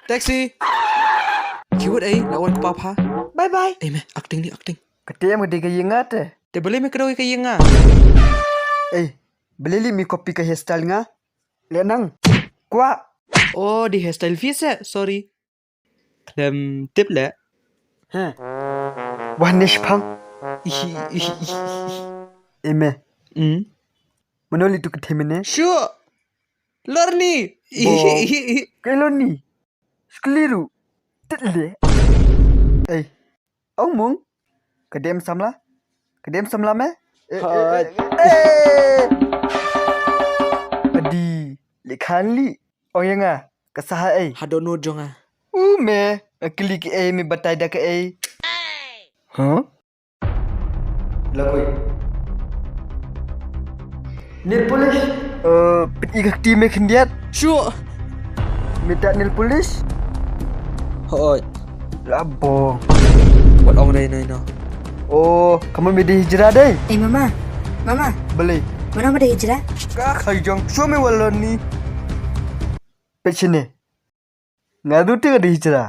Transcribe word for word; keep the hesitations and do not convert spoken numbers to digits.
Taxi. Kiwut ei, la wan kpa pha. Bye bye. Ei me, acting ni acting. Kate em ka dei ka ïing nga te. Te balei me kdew ïa ka ïing nga? Ei, balei leh me copy ka hairstyle nga? Leh nang. Kwah. Oh, di hairstyle phi se, sorry. Khlem tip leh. He. Wah ne shipang. Ihi, ihi, ihi, ihi. Ei me. Hmm. Mano leh tu ka theme ne? Shu. Lorni. Bo. Ihi, ihi, ihi. Kai lorni. Skliru. Title. Ei. Ong mung. Ka dei em samla. Ka dei em samla me. Eh, eh, Hoi. Eh, eh. Adi. Likhan li. Ong ïa nga. Ka saha ei. Hadon nu jong nga. U me. Nga kylli ki ei me batai da ka ei. Huh? Lagoi. Nail polish. Eh, pit i ka kti me khyndiat. Shu. Me ta nail polish. Hoi. Labo. Wat ong dei nai no. Oh, kamu me dei hijra dei. Eh mama. Mama. Balei. Mana me dei hijra? Ka khai jong. Shu me walon ni. Pit sini. Nga du te ka dei hijra.